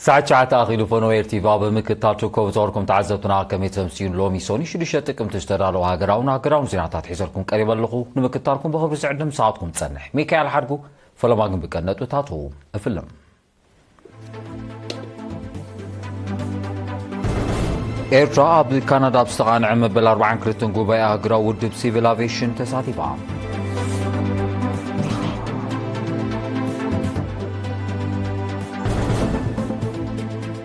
ሰዓት ትሽዓተ ኣኺሉ። ፈነወ ኤር ቲቪ ኣብ ምክትታል ትርከቡ። ዝኸበርኩም ተዓዘብትና፣ ከመይ ተምስዩ? ሎሚ ሶኒ ሽዱሽተ ጥቅምቲ ዝተዳለወ ሃገራውን ሃገራውን ዜናታት ሒዘልኩም ቀሪበ ኣለኹ። ንምክትታልኩም ብኽብሪ ዝዕድም ሰዓትኩም ትጸንሕ። ሚካኤል ሓድጉ። ፈለማ ግን ብቀንዲ ነጥብታቱ እፍልም። ኤርትራ ኣብ ካናዳ ኣብ ዝተቓንዐ መበል ኣርባዓን ክልተን ጉባኤ ኣህጉራዊ ውድብ ሲቪል ኣቪዬሽን ተሳቲፋ።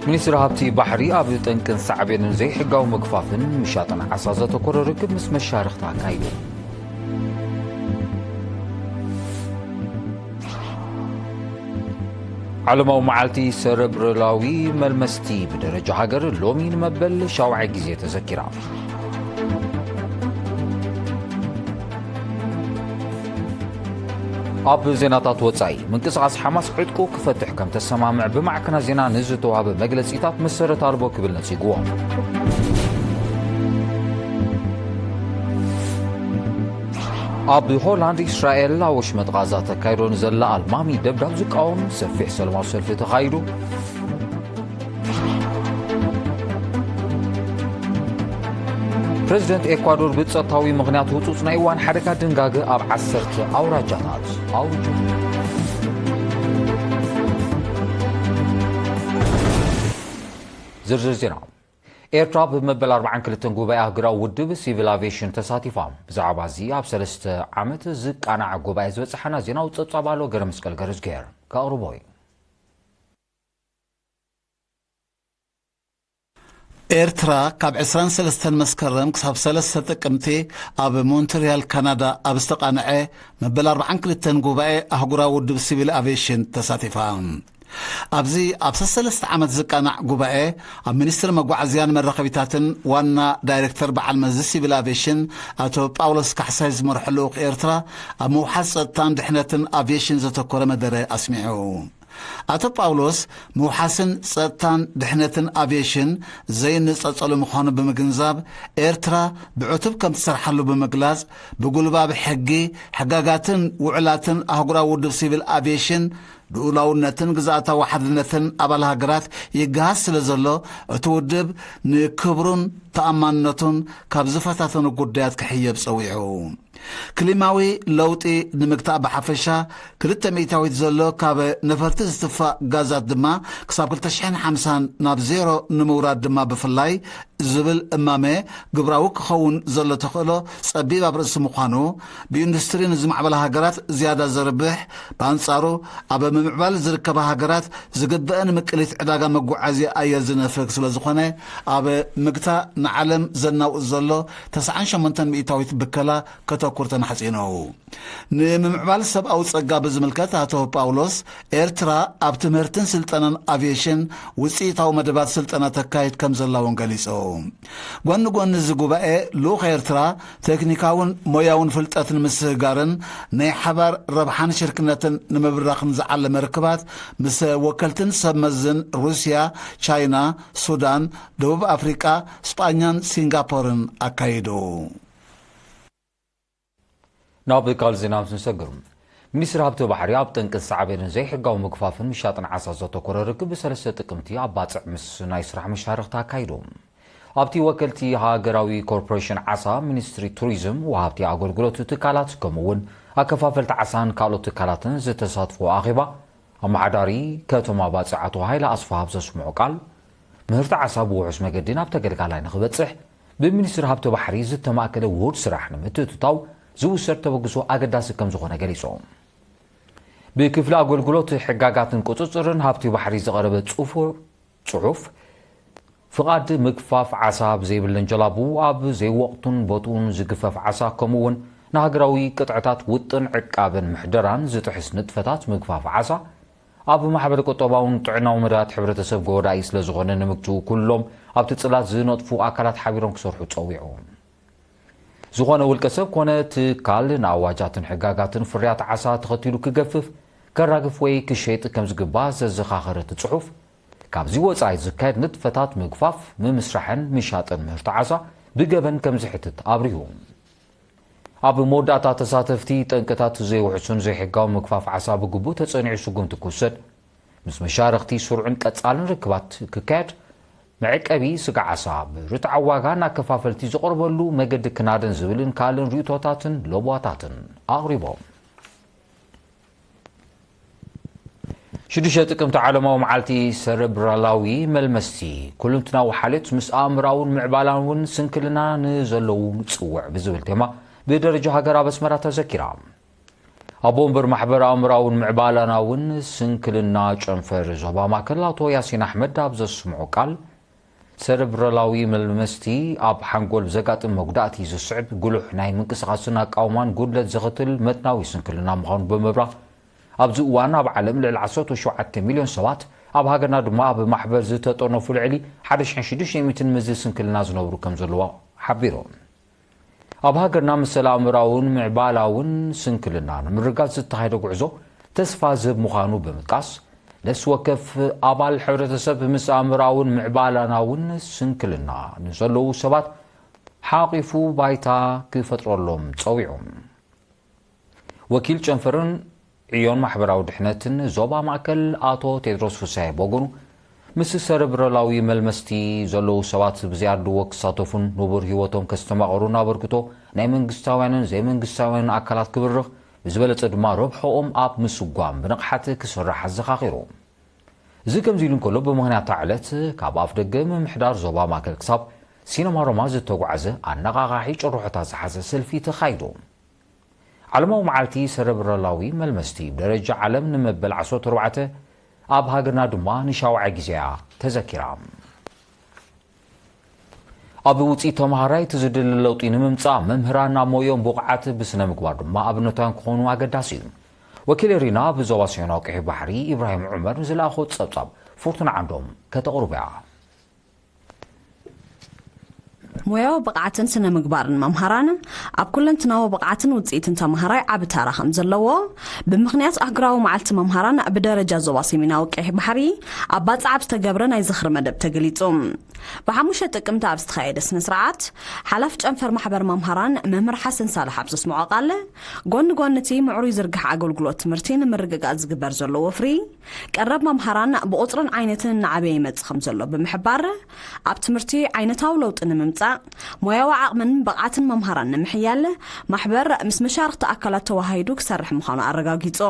ሚኒስትሪ ሃብቲ ባሕሪ ኣብ ጠንቅን ሳዕቤንን ዘይሕጋዊ ምግፋፍን ምሻጥን ዓሳ ዘተኮረ ርክብ ምስ መሻርኽቲ ኣካይዱ። ዓለማዊ መዓልቲ ሰረብረላዊ መልመስቲ ብደረጃ ሃገር ሎሚ ንመበል ሻውዓይ ግዜ ተዘኪራ። ኣብ ዜናታት ወጻኢ፣ ምንቅስቓስ ሓማስ ዕጥቁ ክፈትሕ ከም ተሰማምዕ ብማዕከናት ዜና ንዝተዋህበ መግለጺታት መሰረት ኣልቦ ክብል ነጺግዎ። ኣብ ሆላንድ፣ እስራኤል ኣብ ወሽመጥ ጋዛ ተካይዶ ንዘላ ኣልማሚ ደብዳብ ዝቃወም ሰፊሕ ሰላማዊ ሰልፊ ተኻይዱ። ፕረዚደንት ኤኳዶር ብጸጥታዊ ምኽንያት ህጹጽ ናይ እዋን ሓደጋ ድንጋገ ኣብ ዓሰርተ ኣውራጃታት ኣውጁ። ዝርዝር ዜና። ኤርትራ ብመበል ኣርባዓን ክልተን ጉባኤ ኣህጉራዊ ውድብ ሲቪል ኣቪዬሽን ተሳቲፋ። ብዛዕባ እዚ ኣብ ሰለስተ ዓመት ዝቃናዕ ጉባኤ ዝበጽሓና ዜናዊ ጸብጻብ ኣሎ፣ ገረ መስቀል ገረዝጌር ከቕርቦ እዩ። ኤርትራ ካብ ዕስራን ሰለስተን መስከረም ክሳብ ሰለስተ ጥቅምቲ ኣብ ሞንትሪያል ካናዳ ኣብ ዝተቓንዐ መበል ኣርባዓን ክልተን ጉባኤ ኣህጉራዊ ውድብ ሲቪል ኣቪዬሽን ተሳቲፋ። ኣብዚ ኣብ ሰለስተ ዓመት ዝቃናዕ ጉባኤ፣ ኣብ ሚኒስትሪ መጓዓዝያን መራኸቢታትን ዋና ዳይሬክተር በዓል መዚ ሲቪል ኣቪዬሽን ኣቶ ጳውሎስ ካሕሳይ ዝመርሖ ልኡኽ ኤርትራ ኣብ ምውሓስ ጸጥታን ድሕነትን ኣቪዬሽን ዘተኮረ መደረ ኣስሚዑ። ኣቶ ጳውሎስ፣ ምውሓስን ጸጥታን ድሕነትን ኣቪዬሽን ዘይንጸጸሉ ምዃኑ ብምግንዛብ፣ ኤርትራ ብዕቱብ ከም ትሰርሓሉ ብምግላጽ፣ ብጉልባብ ሕጊ፣ ሕጋጋትን ውዕላትን ኣህጉራዊ ውድብ ሲቪል ኣቪዬሽን፣ ልኡላውነትን ግዝኣታዊ ሓድነትን ኣባል ሃገራት ይገሃስ ስለ ዘሎ፣ እቲ ውድብ ንክብሩን ተኣማንነቱን ካብ ዝፈታተኑ ጉዳያት ክሕየብ ጸዊዑ። ክሊማዊ ለውጢ ንምግታእ ብሓፈሻ፣ ክልተ ሚእታዊት ዘሎ ካብ ነፈርቲ ዝትፋእ ጋዛት ድማ ክሳብ ክልተ ሽሕን ሓምሳን ናብ ዜሮ ንምውራድ ድማ ብፍላይ ዝብል እማመ ግብራዊ ክኸውን ዘሎ ተኽእሎ ጸቢብ ኣብ ርእሲ ምዃኑ፣ ብኢንዱስትሪ ንዝማዕበላ ሃገራት ዝያዳ ዘርብሕ፣ ብኣንጻሩ ኣብ ምምዕባል ዝርከባ ሃገራት ዝግበአን ምቅሊት ዕዳጋ መጓዓዝያ ኣየር ዝነፍግ ስለ ዝኾነ፣ ኣብ ምግታእ ንዓለም ዘናውጽ ዘሎ ተስዓን ሸሞንተን ሚእታዊት ብከላ ከተኩር ተማሕጺኑ። ንምምዕባል ሰብኣዊ ጸጋ ብዝምልከት ኣቶ ጳውሎስ፣ ኤርትራ ኣብ ትምህርትን ስልጠናን ኣቪዬሽን ውጽኢታዊ መደባት ስልጠና ተካይድ ከም ዘላ እውን ገሊጹ። ጎኒ ጎኒ እዚ ጉባኤ፣ ልኡኽ ኤርትራ ቴክኒካውን ሞያውን ፍልጠት ንምስግጋርን ናይ ሓባር ረብሓን ሽርክነትን ንምብራኽን ዝዓለመ ርክባት ምስ ወከልትን ሰብ መዝን ሩስያ፣ ቻይና፣ ሱዳን፣ ደቡብ ኣፍሪቃ፣ ስጳኛን ሲንጋፖርን ኣካይዱ። ናብ ካልእ ዜና ምስ ንሰግር፣ ሚኒስትሪ ሃብቲ ባሕሪ ኣብ ጠንቅን ሳዕቤንን ዘይሕጋዊ ምግፋፍን ምሻጥን ዓሳ ዘተኮረ ርክብ ብሰለስተ ጥቅምቲ ኣብ ባጽዕ ምስ ናይ ስራሕ መሻርኽቲ ኣካይዱ። ኣብቲ ወከልቲ ሃገራዊ ኮርፖሬሽን ዓሳ፣ ሚኒስትሪ ቱሪዝም፣ ወሃብቲ ኣገልግሎት ትካላት፣ ከምኡ እውን ኣከፋፈልቲ ዓሳን ካልኦት ትካላትን ዝተሳትፎ ኣኼባ፣ ኣመሓዳሪ ከተማ ባጽዕ ኣቶ ሃይለ ኣስፍሃ ኣብ ዘስምዖ ቃል፣ ምህርቲ ዓሳ ብውሑስ መገዲ ናብ ተገልጋላይ ንኽበጽሕ፣ ብሚኒስትሪ ሃብቲ ባሕሪ ዝተማእከለ ውሁድ ስራሕ ንምትእትታው ዝውሰድ ተበግሶ ኣገዳሲ ከም ዝኾነ ገሊጾም። ብክፍሊ ኣገልግሎት ሕጋጋትን ቁጽጽርን ሃብቲ ባሕሪ ዝቐረበ ጽፉ-፣ ጽሑፍ፣ ፍቓድ ምግፋፍ ዓሳ ብዘይብለን ጀላቡ ኣብ ዘይወቕቱን ቦትኡን ዝግፈፍ ዓሳ፣ ከምኡ እውን ንሃገራዊ ቅጥዕታት ውጥን ዕቃበን ምሕደራን ዝጥሕስ ንጥፈታት ምግፋፍ ዓሳ፣ ኣብ ማሕበረ ቁጠባውን ጥዕናዊ መዳያት ሕብረተሰብ ጎዳኢ ስለ ዝኾነ ንምግትኡ ኩሎም ኣብቲ ጽላት ዝነጥፉ ኣካላት ሓቢሮም ክሰርሑ ጸዊዑ። ዝኾነ ውልቀ ሰብ ኮነ ትካል ንኣዋጃትን ሕጋጋትን ፍርያት ዓሳ ተኸቲሉ ክገፍፍ፣ ከራግፍ ወይ ክሸይጥ ከም ዝግባእ ዘዘኻኸረ እቲ ጽሑፍ፣ ካብዚ ወጻኢ ዝካየድ ንጥፈታት ምግፋፍ፣ ምምስራሕን ምሻጥን ምህርቲ ዓሳ ብገበን ከም ዝሕትት ኣብሪሁ። ኣብ መወዳእታ ተሳተፍቲ፣ ጠንቅታት ዘይውሑስን ዘይሕጋዊ ምግፋፍ ዓሳ ብግቡእ ተጸኒዑ ስጉምቲ ክውሰድ፣ ምስ መሻርኽቲ ስሩዕን ቀጻልን ርክባት ክካየድ፣ መዕቀቢ ስጋ ዓሳ ብርትዓዊ ዋጋ ንኣከፋፈልቲ ዝቐርበሉ መገዲ ክናደን ዝብልን ካልእን ርእይቶታትን ለበዋታትን ኣቕሪቦም። ሽዱሽተ ጥቅምቲ ዓለማዊ መዓልቲ ሰረብራላዊ መልመስቲ፣ ኩልንትናዊ ሓልዮት ምስ ኣእምራውን ምዕባላውን ስንክልና ንዘለዉ ጽውዕ ብዝብል ቴማ ብደረጃ ሃገር ኣብ ኣስመራ ተዘኪራ። ኣቦ ወንበር ማሕበር ኣእምራውን ምዕባላናውን ስንክልና ጨንፈር ዞባ ማእከል ኣቶ ያሲን ኣሕመድ ኣብ ዘስምዖ ቃል፣ ሰረብራላዊ መልመስቲ ኣብ ሓንጎል ብዘጋጥም መጉዳእቲ ዝስዕብ ጉሉሕ ናይ ምንቅስቓስን ኣቃውማን ጉድለት ዘኸትል መጥናዊ ስንክልና ምዃኑ ብምብራህ፣ ኣብዚ እዋን ኣብ ዓለም ልዕሊ ዓሰርተ ሸውዓተ ሚልዮን ሰባት፣ ኣብ ሃገርና ድማ ኣብ ማሕበር ዝተጠርነፉ ልዕሊ ሓደ ሽሕን ሽዱሽተ ሚእትን መዚ ስንክልና ዝነብሩ ከም ዘለዋ ሓቢሮም። ኣብ ሃገርና መሰል ኣእምራውን ምዕባላውን ስንክልና ንምርጋጽ ዝተኻየደ ጉዕዞ ተስፋ ዝህብ ምዃኑ ብምጥቃስ፣ ነፍሲ ወከፍ ኣባል ሕብረተሰብ ምስ ኣእምራውን ምዕባላናውን ስንክልና ንዘለዉ ሰባት ሓቒፉ ባይታ ክፈጥረሎም ጸዊዑ። ወኪል ጨንፈርን ዕዮን ማሕበራዊ ድሕነትን ዞባ ማእከል ኣቶ ቴድሮስ ፍሳሐ ብወገኑ፣ ምስ ሰረብረላዊ መልመስቲ ዘለዉ ሰባት ብዘይ ኣድልዎ ክሳተፉን ንቡር ህይወቶም ከስተማቕሩን ኣበርክቶ ናይ መንግስታውያንን ዘይመንግስታውያንን ኣካላት ክብርኽ፣ ብዝበለጸ ድማ ረብሖኦም ኣብ ምስጓም ብንቕሓት ክስራሕ ኣዘኻኺሩ። እዚ ከምዚ ኢሉ እንከሎ፣ ብምኽንያት እታ ዕለት ካብ ኣፍ ደገ ምምሕዳር ዞባ ማእከል ክሳብ ሲነማ ሮማ ዝተጓዕዘ ኣነቓቓሒ ጭርሖታት ዝሓዘ ሰልፊ ተኻይዱ። ዓለማዊ መዓልቲ ሰረብረላዊ መልመስቲ ብደረጃ ዓለም ንመበል ዓሰርተ ኣርባዕተ፣ ኣብ ሃገርና ድማ ንሻውዓይ ግዜያ ተዘኪራ። ኣብ ውፅኢት ተምሃራይ እቲ ዝድለ ለውጢ ንምምፃእ መምህራን ኣብ ሞዮም ብቑዓት ብስነ ምግባር ድማ ኣብነታውያን ክኾኑ ኣገዳሲ እዩ። ወኪል ኤሪና ብዞባ ሰሜናዊ ቀይሕ ባሕሪ ኢብራሂም ዑመር ንዝለኣኾ ፀብፃብ ፍርቱና ዓንዶም ከተቕርቡ እያ። ሞያዊ ብቕዓትን ስነ ምግባርን መምሃራን ኣብ ኩለንትናዊ ብቕዓትን ውፅኢትን ተምሃራይ ዓቢ ታራ ከም ዘለዎ ብምኽንያት ኣህጉራዊ መዓልቲ መምሃራን ብደረጃ ዞባ ሰሜናዊ ቀይሕ ባሕሪ ኣብ ባጽዕ ኣብ ዝተገብረ ናይ ዝኽሪ መደብ ተገሊጹ። ብሓሙሽተ ጥቅምቲ ኣብ ዝተኻየደ ስነ ስርዓት ሓላፊ ጨንፈር ማሕበር መምሃራን መምህር ሓሰን ሳልሕ ኣብ ዘስምዖ ቃል፣ ጎኒ ጎኒ እቲ ምዕሩይ ዝርግሐ ኣገልግሎት ትምህርቲ ንምርግጋጽ ዝግበር ዘሎ ወፍሪ፣ ቀረብ መምሃራን ብቑጽርን ዓይነትን እናዓበየ ይመጽእ ከም ዘሎ ብምሕባር፣ ኣብ ትምህርቲ ዓይነታዊ ለውጢ ንምምጻእ፣ ሞያዊ ዓቕምን ብቕዓትን መምሃራን ንምሕያል፣ ማሕበር ምስ መሻርኽቲ ኣካላት ተወሃሂዱ ክሰርሕ ምዃኑ ኣረጋጊጹ።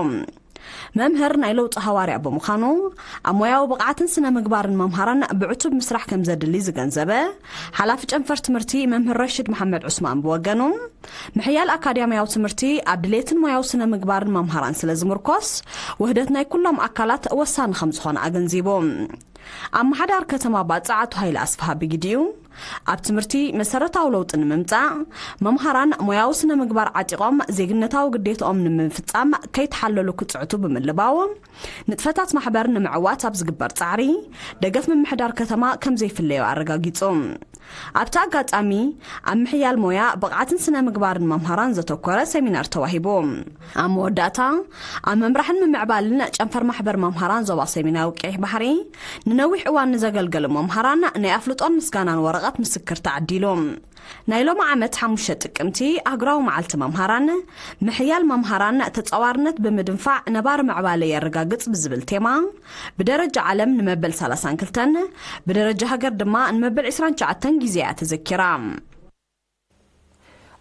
መምህር ናይ ለውጢ ሃዋርያ ብምዃኑ፣ ኣብ ሞያዊ ብቕዓትን ስነ ምግባርን መምሃራን ብዕቱብ ምስራሕ ከም ዘድሊ ዝገንዘበ ሓላፊ ጨንፈር ትምህርቲ መምህር ረሽድ መሓመድ ዑስማን ብወገኑ፣ ምሕያል ኣካዳሚያዊ ትምህርቲ ኣብ ድሌትን ሞያዊ ስነ ምግባርን መምሃራን ስለ ዝምርኮስ፣ ውህደት ናይ ኩሎም ኣካላት ወሳኒ ከም ዝኾነ ኣገንዚቡ። ኣመሓዳሪ ከተማ ባጽዕ ኣቶ ሃይለ ኣስፍሃ ብግዲኡ፣ ኣብ ትምህርቲ መሰረታዊ ለውጢ ንምምጻእ፣ መምሃራን ሞያዊ ስነ ምግባር ዓጢቖም ዜግነታዊ ግዴትኦም ንምፍጻም ከይተሓለሉ ክጽዕቱ ብምልባው፣ ንጥፈታት ማሕበር ንምዕዋት ኣብ ዝግበር ጻዕሪ ደገፍ ምምሕዳር ከተማ ከም ዘይፍለዮ ኣረጋጊጹ። ኣብቲ ኣጋጣሚ፣ ኣብ ምሕያል ሞያ ብቕዓትን ስነ ምግባርን መምሃራን ዘተኮረ ሰሚናር ተዋሂቡ። ኣብ መወዳእታ፣ ኣብ ምምራሕን ምምዕባልን ጨንፈር ማሕበር መምሃራን ዞባ ሰሜናዊ ቀይሕ ባሕሪ ንነዊሕ እዋን ንዘገልገሉ መምሃራን ናይ ኣፍልጦን ምስጋናን ወረቐት ምስክር ተዓዲሉ። ናይ ሎሚ ዓመት ሓሙሽተ ጥቅምቲ ኣህጉራዊ መዓልቲ መምሃራን ምሕያል መምሃራን ተጻዋርነት ብምድንፋዕ ነባሪ ምዕባለ የረጋግጽ ብዝብል ቴማ ብደረጃ ዓለም ንመበል ሰላሳን ክልተን ብደረጃ ሃገር ድማ ንመበል ዕስራን ትሽዓተን ግዜ እያ ተዘኪራ።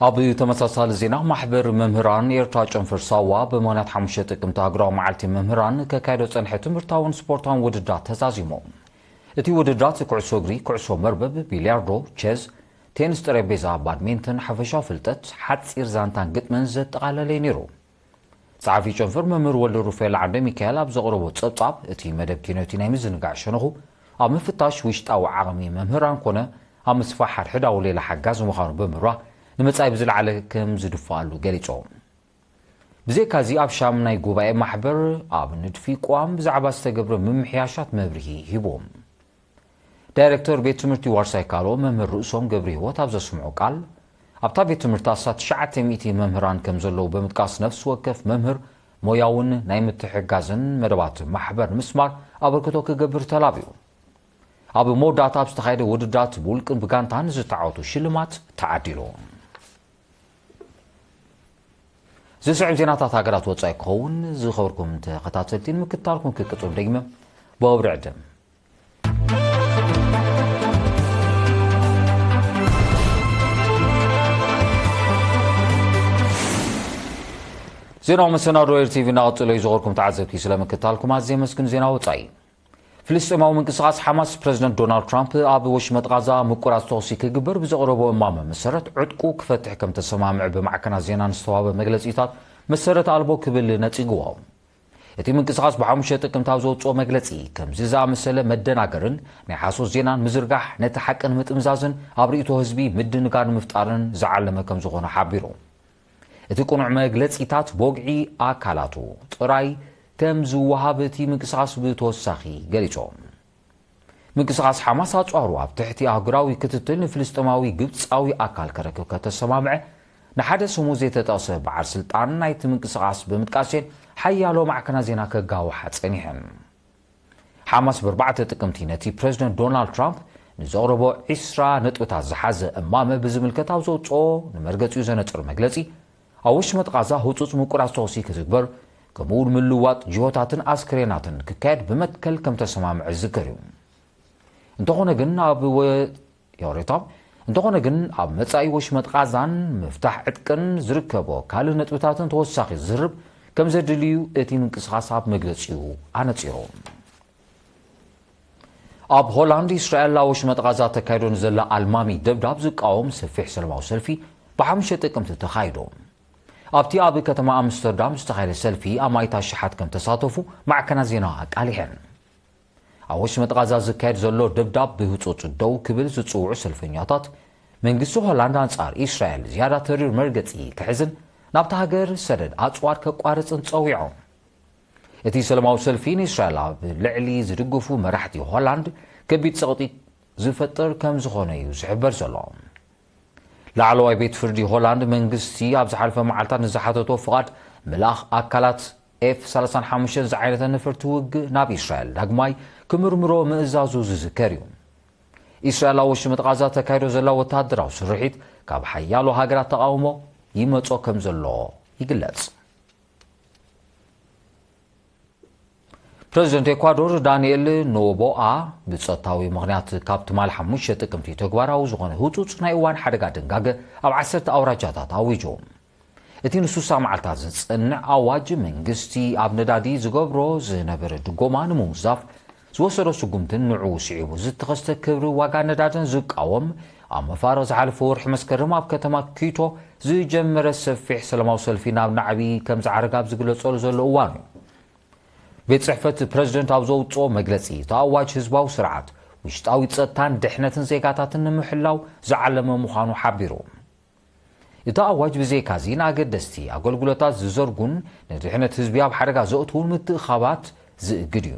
ኣብ ተመሳሳሊ ዜና፣ ማሕበር መምህራን ኤርትራ ጨንፈር ሳዋ ብምኽንያት ሓሙሽተ ጥቅምቲ ኣህጉራዊ መዓልቲ መምህራን ከካይዶ ጸንሐ ትምህርታውን ስፖርታውን ውድድራት ተዛዚሙ። እቲ ውድድራት ኩዕሶ እግሪ፣ ኩዕሶ መርበብ፣ ቢልያርዶ፣ ቸዝ፣ ቴንስ ጠረጴዛ፣ ባድሚንተን፣ ሓፈሻዊ ፍልጠት፣ ሓጺር ዛንታን ግጥምን ዘጠቓለለ እዩ ነይሩ። ጸሓፊ ጨንፈር መምህር ወልደ ሩፋኤል ዓንደ ሚካኤል ኣብ ዘቕረቦ ጸብጻብ፣ እቲ መደብ ኪኖቲ ናይ ምዝንጋዕ ሸነኹ ኣብ ምፍታሽ ውሽጣዊ ዓቕሚ መምህራን ኮነ ኣብ ምስፋሕ ሓድሕዳዊ ሌላ ሓጋዚ ምዃኑ ብምብራህ፣ ንመጻኢ ብዝለዓለ ከም ዝድፍኣሉ ገሊጹ። ብዘይካዚ ኣብ ሻም ናይ ጉባኤ ማሕበር ኣብ ንድፊ ቅዋም ብዛዕባ ዝተገብረ ምምሕያሻት መብርሂ ሂቡ። ዳይሬክተር ቤት ትምህርቲ ዋርሳይ ካልኦ መምህር ርእሶም ገብረ ህይወት ኣብ ዘስምዖ ቃል፣ ኣብታ ቤት ትምህርቲ ኣስታት ትሽዓተ ሚእቲ መምህራን ከም ዘለዉ ብምጥቃስ፣ ነፍሲ ወከፍ መምህር ሞያውን ናይ ምትሕግጋዝን መደባት ማሕበር ንምስማር ኣበርክቶ ክገብር ተላብዩ። ኣብ መወዳእታ ኣብ ዝተኻየደ ውድድራት ብውልቅን ብጋንታን ዝተዓወቱ ሽልማት ተዓዲሉ። ዝስዕብ ዜናታት ሃገራት ወጻኢ ክኸውን። ዝኸበርኩም ተኸታተልቲ፣ ንምክትታልኩም ክቅጽል ደግመ ብወብሪ ዕድም። ዜናዊ መሰናዶ ኤር ቲቪ እናቐጸለ እዩ። ዝኸበርኩም ተዓዘብቲ፣ ስለ ምክትታልኩም ኣዝየ የመስግን። ዜና ወጻኢ። ፍልስጤማዊ ምንቅስቓስ ሓማስ፣ ፕረዚደንት ዶናልድ ትራምፕ ኣብ ወሽመጥ ቓዛ ምቁራጽ ተኹሲ ክግበር ብዘቕረቦ እማመ መሰረት፣ ዕጥቁ ክፈትሕ ከም ተሰማምዐ ብማዕከናት ዜና ንዝተዋህበ መግለጺታት መሰረት ኣልቦ ክብል ነጺግዎ። እቲ ምንቅስቓስ ብሓሙሽተ ጥቅምቲ ኣብ ዘውጽኦ መግለጺ፣ ከምዚ ዝኣመሰለ መደናገርን ናይ ሓሶት ዜናን ምዝርጋሕ፣ ነቲ ሓቂ ንምጥምዛዝን ኣብ ርእይቶ ህዝቢ ምድንጋር ንምፍጣርን ዝዓለመ ከም ዝኾነ ሓቢሩ። እቲ ቅኑዕ መግለጺታት ብወግዒ ኣካላቱ ጥራይ ከም ዝወሃብ እቲ ምንቅስቓስ ብተወሳኺ ገሊጹ። ምንቅስቓስ ሓማስ ኣጽዋሩ ኣብ ትሕቲ ኣህጉራዊ ክትትል ንፍልስጤማዊ ግብጻዊ ኣካል ከረክብ ከተሰማምዐ፣ ንሓደ ስሙ ዘይተጠቕሰ በዓል ስልጣን ናይቲ ምንቅስቓስ ብምጥቃሴን ሓያሎ ማዕከናት ዜና ከጋውሓ ጸኒሐን። ሓማስ ብኣርባዕተ ጥቅምቲ ነቲ ፕረዚደንት ዶናልድ ትራምፕ ንዘቕረቦ ዒስራ ነጥብታት ዝሓዘ እማመ ብዝምልከት ኣብ ዘውጽኦ ንመርገጺኡ ዘነጽር መግለጺ፣ ኣብ ወሽመጥ ቓዛ ህጹጽ ምቁራጽ ተኹሲ ክትግበር፣ ከምኡውን ምልዋጥ ጅሆታትን ኣስክሬናትን ክካየድ ብመትከል ከም ተሰማምዐ ዝዝከር እዩ። እንተኾነ ግን ኣብ ወ-፣ ይቕሬታ። እንተኾነ ግን ኣብ መጻኢ ወሽመጥ ቓዛን ምፍታሕ ዕጥቅን ዝርከቦ ካልእ ነጥብታትን ተወሳኺ ዝርርብ ከም ዘድልዩ እቲ ምንቅስቓስ ኣብ መግለጺኡ ኣነጺሩ። ኣብ ሆላንድ፣ እስራኤል ኣብ ወሽመጥ ቓዛ ተካይዶ ንዘላ ኣልማሚ ደብዳብ ዝቃወም ሰፊሕ ሰላማዊ ሰልፊ ብሓሙሽተ ጥቅምቲ ተኻይዶ። ኣብቲ ኣብ ከተማ ኣምስተርዳም ዝተኻየደ ሰልፊ ኣማኢት ኣሽሓት ከም ተሳተፉ ማዕከናት ዜና ኣቃሊሐን። ኣብ ወሽመጥ ቓዛ ዝካየድ ዘሎ ደብዳብ ብህጹጽ ደው ክብል ዝጽውዑ ሰልፈኛታት፣ መንግስቲ ሆላንድ ኣንጻር እስራኤል ዝያዳ ተሪር መርገጺ ክሕዝን ናብታ ሃገር ሰደድ ኣጽዋር ከቋርጽን ጸዊዖም። እቲ ሰላማዊ ሰልፊ ንእስራኤል ኣብ ልዕሊ ዝድግፉ መራሕቲ ሆላንድ ከቢድ ጸቕጢ ዝፈጥር ከም ዝኾነ እዩ ዝሕበር ዘሎ። ላዕለዋይ ቤት ፍርዲ ሆላንድ፣ መንግስቲ ኣብ ዝሓለፈ መዓልታት ንዝሓተቶ ፍቓድ ምልኣኽ ኣካላት ኤፍ ሰላሳን ሓሙሽተን ዝዓይነተ ነፈርቲ ውግእ ናብ እስራኤል ዳግማይ ክምርምሮ ምእዛዙ ዝዝከር እዩ። እስራኤል ኣብ ወሽመጥ ቓዛ ተካይዶ ዘላ ወተሃደራዊ ስርሒት ካብ ሓያሎ ሃገራት ተቓውሞ ይመጾ ከም ዘሎ ይግለጽ። ፕረዚደንት ኤኳዶር ዳንኤል ኖቦኣ ብጸጥታዊ ምኽንያት ካብ ትማል ሓሙሽተ ጥቅምቲ ተግባራዊ ዝኾነ ህጹጽ ናይ እዋን ሓደጋ ድንጋገ ኣብ ዓሰርተ ኣውራጃታት ኣዊጁ። እቲ ንሱሳ መዓልታት ዝጸንዕ ኣዋጅ፣ መንግስቲ ኣብ ነዳዲ ዝገብሮ ዝነበረ ድጎማ ንምውዛፍ ዝወሰዶ ስጉምትን ንዕኡ ስዒቡ ዝተኸስተ ክብሪ ዋጋ ነዳድን ዝቃወም፣ ኣብ መፋርቕ ዝሓለፈ ወርሒ መስከረም ኣብ ከተማ ኪቶ ዝጀመረ ሰፊሕ ሰላማዊ ሰልፊ ናብ ናዕቢ ከም ዝዓረገ ኣብ ዝግለጸሉ ዘሎ እዋን እዩ። ቤት ጽሕፈት ፕረዚደንት ኣብ ዘውጽኦ መግለጺ፣ እቲ ኣዋጅ ህዝባዊ ስርዓት፣ ውሽጣዊ ጸጥታን ድሕነትን ዜጋታትን ንምሕላው ዝዓለመ ምዃኑ ሓቢሩ። እቲ ኣዋጅ ብዘይካዚ ንኣገደስቲ ኣገልግሎታት ዝዘርጉን ንድሕነት ህዝቢ ኣብ ሓደጋ ዘእትዉን ምትእኻባት ዝእግድ እዩ።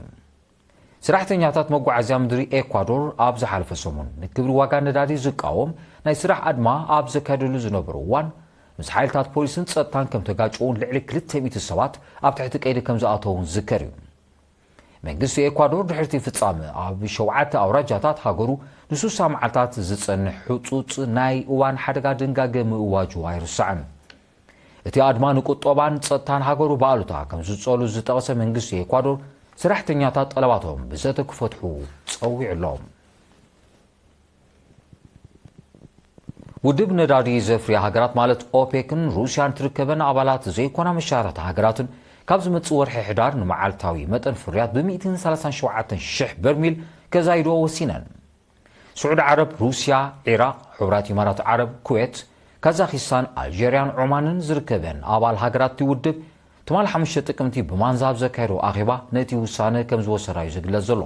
ሰራሕተኛታት መጓዓዝያ ምድሪ ኤኳዶር ኣብ ዝሓለፈ ሰሙን ንክብሪ ዋጋ ነዳዲ ዝቃወም ናይ ስራሕ ኣድማ ኣብ ዘካየደሉ ዝነበሩ እዋን፣ ምስ ሓይልታት ፖሊስን ጸጥታን ከም ተጋጭውን ልዕሊ ክልተ ሚእቲ ሰባት ኣብ ትሕቲ ቀይዲ ከም ዝኣተዉን ዝዝከር እዩ። መንግስቲ ኤኳዶር ድሕርቲ ፍጻመ ኣብ ሸውዓተ ኣውራጃታት ሃገሩ ንሱሳ መዓልታት ዝጸንሕ ሕጹጽ ናይ እዋን ሓደጋ ድንጋገ ምእዋጁ ኣይርሳዕን። እቲ ኣድማ ንቁጠባን ጸጥታን ሃገሩ ብኣሉታ ከም ዝጸሉ ዝጠቐሰ መንግስቲ ኤኳዶር፣ ሰራሕተኛታት ጠለባቶም ብዘተ ክፈትሑ ጸዊዑ ኣሎ። ውድብ ነዳዲ ዘፍርያ ሃገራት ማለት ኦፔክን ሩስያን ትርከበን ኣባላት ዘይኮና መሻርኽቲ ሃገራትን፣ ካብ ዝመጽእ ወርሒ ሕዳር ንመዓልታዊ መጠን ፍርያት ብ ሚእትን ሰላሳን ሸውዓተን ሽሕ በርሚል ከዛይድኦ ወሲነን። ስዑዲ ዓረብ፣ ሩስያ፣ ዒራቕ፣ ሕቡራት ኢማራት ዓረብ፣ ኩዌት፣ ካዛኺስታን፣ ኣልጀርያን ዖማንን ዝርከበን ኣባል ሃገራት እቲ ውድብ፣ ትማል ሓሙሽተ ጥቅምቲ ብማንዛ ኣብ ዘካየዶ ኣኼባ ነቲ ውሳነ ከም ዝወሰዳ እዩ ዝግለጽ ዘሎ።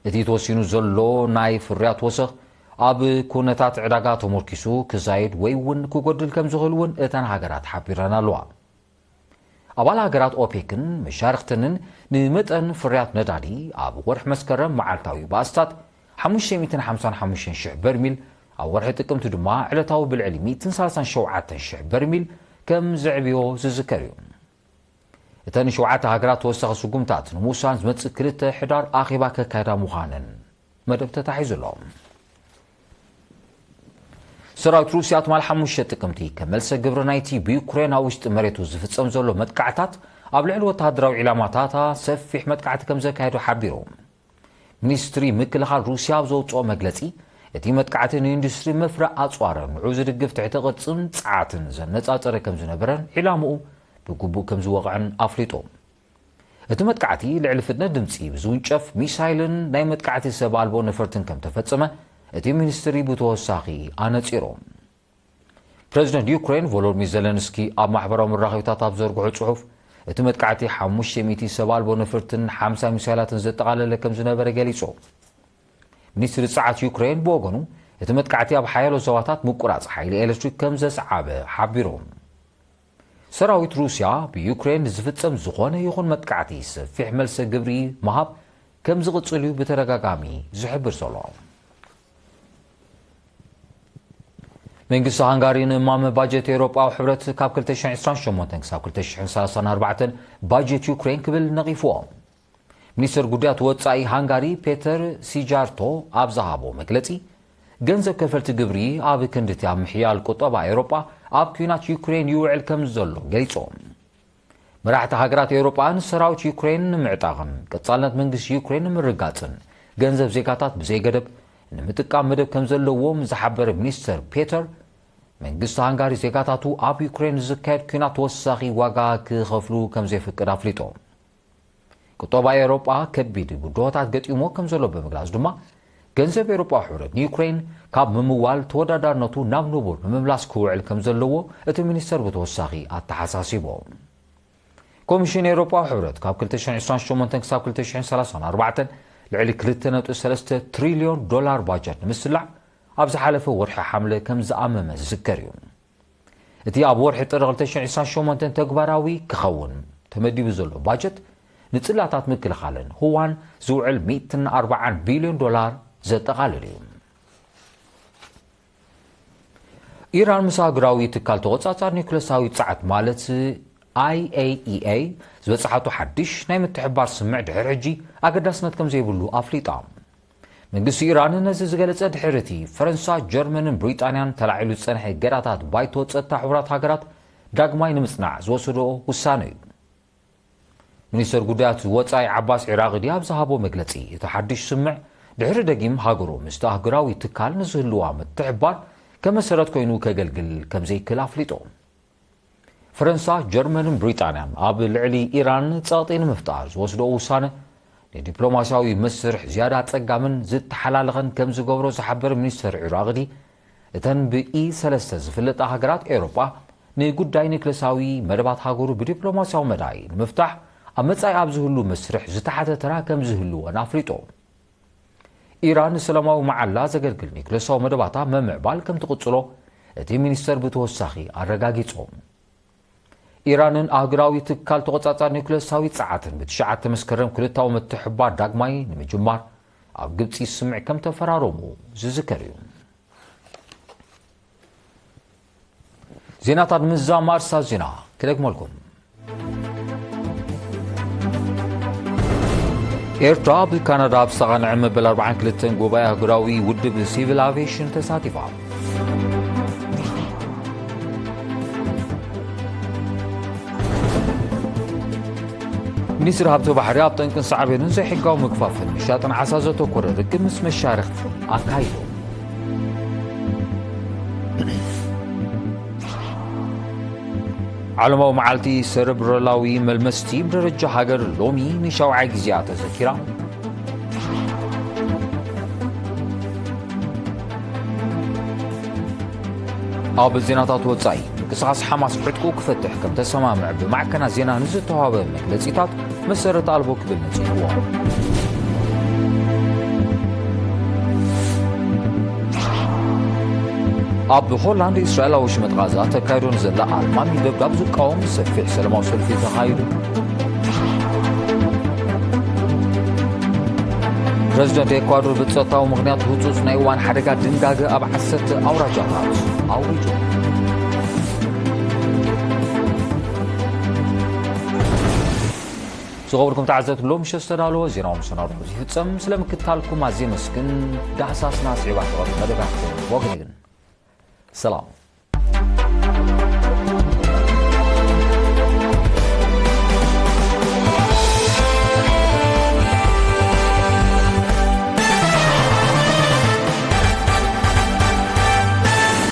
እቲ ተወሲኑ ዘሎ ናይ ፍርያት ወሰኽ፣ ኣብ ኩነታት ዕዳጋ ተመርኪሱ ክዛይድ ወይ እውን ክጎድል ከም ዝኽእል እውን እተን ሃገራት ሓቢረን ኣለዋ። ኣባል ሃገራት ኦፔክን መሻርኽተንን፣ ንመጠን ፍርያት ነዳዲ ኣብ ወርሒ መስከረም መዓልታዊ ባእስታት ሓሙሽተ ሚእትን ሓምሳን ሓሙሽተን ሽሕ በርሚል፣ ኣብ ወርሒ ጥቅምቲ ድማ ዕለታዊ ብልዕሊ ሚእትን ሰላሳን ሸውዓተን ሽሕ በርሚል ከም ዘዕብዮ ዝዝከር እዩ። እተን ሸውዓተ ሃገራት ተወሳኺ ስጉምታት ንምውሳን ዝመጽእ ክልተ ሕዳር ኣኼባ ከካይዳ ምዃነን መደብ ተታሒዙ ኣሎ። ሰራዊት ሩስያ ትማል ሓሙሽተ ጥቅምቲ ከም መልሰ ግብሪ ናይቲ ብዩክሬን ኣብ ውሽጢ መሬቱ ዝፍጸም ዘሎ መጥቃዕታት ኣብ ልዕሊ ወተሃደራዊ ዒላማታታ ሰፊሕ መጥቃዕቲ ከም ዘካየዱ ሓቢሩ። ሚኒስትሪ ምክልኻል ሩስያ ኣብ ዘውፅኦ መግለፂ፣ እቲ መጥቃዕቲ ንኢንዱስትሪ መፍረ ኣፅዋርን ንዑ ዝድግፍ ትሕቲ ቅርፅን ፀዓትን ዘነፃፀረ ከም ዝነበረን ዒላምኡ ብግቡእ ከም ዝወቕዐን ኣፍሊጡ። እቲ መጥቃዕቲ ልዕሊ ፍጥነት ድምፂ ብዝውንጨፍ ሚሳይልን ናይ መጥቃዕቲ ሰብ ኣልቦ ነፈርትን ከም ተፈጸመ እቲ ሚኒስትሪ ብተወሳኺ ኣነጺሩ። ፕረዚደንት ዩክሬን ቮሎድሚር ዘለንስኪ ኣብ ማሕበራዊ መራኸቢታት ኣብ ዘርግሖ ጽሑፍ፣ እቲ መጥቃዕቲ ሓሙሽተ ሚእቲ ሰብ ኣልቦ ነፈርትን ሓምሳ ሚሳይላትን ዘጠቓለለ ከም ዝነበረ ገሊጹ። ሚኒስትሪ ጸዓት ዩክሬን ብወገኑ፣ እቲ መጥቃዕቲ ኣብ ሓያሎ ዞባታት ምቁራጽ ሓይሊ ኤሌክትሪክ ከም ዘስዓበ ሓቢሩ። ሰራዊት ሩስያ ብዩክሬን ዝፍጸም ዝኾነ ይኹን መጥቃዕቲ ሰፊሕ መልሰ ግብሪ ምሃብ ከም ዝቕጽል እዩ ብተደጋጋሚ ዝሕብር ዘሎ። መንግስቲ ሃንጋሪ ንእማመ ባጀት ኤውሮጳዊ ሕብረት ካብ ክልተ ሽሕን ዕስራን ሸሞንተን ክሳብ ክልተ ሽሕን ሰላሳን ኣርባዕተን ባጀት ዩክሬን ክብል ነቒፍዎ። ሚኒስትር ጉዳያት ወጻኢ ሃንጋሪ ፔተር ሲጃርቶ ኣብ ዝሃቦ መግለጺ፣ ገንዘብ ከፈልቲ ግብሪ ኣብ ክንድቲ ኣብ ምሕያል ቁጠባ ኤውሮጳ ኣብ ኲናት ዩክሬን ይውዕል ከም ዘሎ ገሊጾም። መራሕቲ ሃገራት ኤውሮጳ ንሰራዊት ዩክሬን ንምዕጣቕን ቀጻልነት መንግስቲ ዩክሬን ንምርጋጽን ገንዘብ ዜጋታት ብዘይገደብ ንምጥቃም መደብ ከም ዘለዎም ዝሓበረ ሚኒስተር ፔተር፣ መንግስቲ ሃንጋሪ ዜጋታቱ ኣብ ዩክሬን ዝካየድ ኲናት ተወሳኺ ዋጋ ክኸፍሉ ከም ዘይፍቅድ ኣፍሊጡ። ቁጠባ ኤውሮጳ ከቢድ ብድሆታት ገጢሞ ከም ዘሎ ብምግላጽ ድማ፣ ገንዘብ ኤውሮጳዊ ሕብረት ንዩክሬን ካብ ምምዋል ተወዳዳርነቱ ናብ ንቡር ንምምላስ ክውዕል ከም ዘለዎ እቲ ሚኒስተር ብተወሳኺ ኣተሓሳሲቡ። ኮሚሽን ኤውሮጳዊ ሕብረት ካብ ክልተ ሽሕን ዕስራን ሸሞንተን ክሳብ ክልተ ሽሕን ሰላሳን ኣርባዕተን ልዕሊ ክልተ ነጥቢ ሰለስተ ትሪልዮን ዶላር ባጀት ንምስላዕ ኣብ ዝሓለፈ ወርሒ ሓምለ ከም ዝኣመመ ዝዝከር እዩ። እቲ ኣብ ወርሒ ጥሪ ክልተ ሽሕን ዕስራን ሸሞንተን ተግባራዊ ክኸውን ተመዲቡ ዘሎ ባጀት፣ ንጽላታት ምክልኻልን ህዋን ዝውዕል ሚእትን ኣርባዓን ቢልዮን ዶላር ዘጠቓልል እዩ። ኢራን ምስ ኣህጉራዊ ትካል ተቖጻጻሪ ኒውክለሳዊ ጸዓት ማለት ኣይ ኤ ኢ ኤ ዝበጽሓቶ ሓድሽ ናይ ምትሕብባር ስምምዕ ድሕሪ ሕጂ ኣገዳስነት ከም ዘይብሉ ኣፍሊጣ። መንግስቲ ኢራን ነዚ ዝገለጸ ድሕሪ እቲ ፈረንሳ፣ ጀርመንን ብሪጣንያን ተላዒሉ ዝጸንሐ እገዳታት ባይቶ ጸጥታ ሕቡራት ሃገራት ዳግማይ ንምጽናዕ ዝወሰዶ ውሳነ እዩ። ሚኒስተር ጉዳያት ወጻኢ ዓባስ ዒራቕዲ ኣብ ዝሃቦ መግለጺ፣ እቲ ሓድሽ ስምምዕ ድሕሪ ደጊም ሃገሩ ምስቲ ኣህጉራዊ ትካል ንዝህልዋ ምትሕብባር ከም መሰረት ኮይኑ ከገልግል ከም ዘይክእል ኣፍሊጡ። ፈረንሳ፣ ጀርመንን ብሪጣንያን ኣብ ልዕሊ ኢራን ጸቕጢ ንምፍጣር ዝወስድኦ ውሳነ፣ ንዲፕሎማስያዊ መስርሕ ዝያዳ ጸጋምን ዝተሓላለኸን ከም ዝገብሮ ዝሓበረ ሚኒስተር ዒራቕዲ፣ እተን ብኢ ሰለስተ ዝፍለጣ ሃገራት ኤውሮጳ፣ ንጉዳይ ኒክለሳዊ መደባት ሃገሩ ብዲፕሎማስያዊ መዳይ ንምፍታሕ ኣብ መጻኢ ኣብ ዝህሉ መስርሕ ዝተሓተ ተራ ከም ዝህልወን ኣፍሊጡ። ኢራን ንሰላማዊ መዓላ ዘገልግል ኒክለሳዊ መደባታ መምዕባል ከም ትቕጽሎ እቲ ሚኒስተር ብተወሳኺ ኣረጋጊጹ። ኢራንን ኣህጉራዊ ትካል ተቖጻጻሪ ኒክለሳዊ ጸዓትን ብትሽዓተ መስከረም ክልታዊ ምትሕብባር ዳግማይ ንምጅማር ኣብ ግብጺ ስምምዕ ከም ተፈራረሙ ዝዝከር እዩ። ዜናታት ምዛም ኣርሳት ዜና ክደግመልኩም። ኤርትራ ኣብ ካናዳ ኣብ ዝተቓንዐ መበል ኣርባዓን ክልተን ጉባኤ ኣህጉራዊ ውድብ ሲቪል ኣቪዬሽን ተሳቲፋ። ሚኒስትሪ ሃብቲ ባሕሪ ኣብ ጠንቅን ሳዕቤኑን ዘይሕጋዊ ምግፋፍን ምሻጥን ዓሳ ዘተኮረ ርክብ ምስ መሻርኽቲ ኣካይዱ። ዓለማዊ መዓልቲ ሰረብረላዊ መልመስቲ ብደረጃ ሃገር ሎሚ ንሻውዓይ ግዜኣ ተዘኪራ። ኣብ ዜናታት ወጻኢ፣ ምንቅስቓስ ሓማስ ዕጥቁ ክፈትሕ ከም ተሰማምዐ ብማዕከናት ዜና ንዝተዋህበ መግለጺታት መሰረት ኣልቦ ክብል ነጺግዎ። ኣብ ሆላንድ፣ እስራኤል ኣብ ወሽመጥ ጋዛ ተካይዶ ንዘላ ኣልማሚ ደብዳብ ዝቃወም ሰፊሕ ሰላማዊ ሰልፊ ተኻይዱ። ፕረዚደንት ኤኳዶር ብጸጥታዊ ምኽንያት ህጹጽ ናይ እዋን ሓደጋ ድንጋገ ኣብ ዓሰርተ ኣውራጃታት ኣዊጁ። ዝኸበርኩም ተዓዘብቲ፣ ሎም ምሸት ዝተዳለወ ዜናዊ መሰናድኦ እዚ ይፍጸም። ስለ ምክታልኩም ኣዝየ መስግን። ዳህሳስና ስዒባ ተቐርቡ መደባት ወግኒ ግን سلام.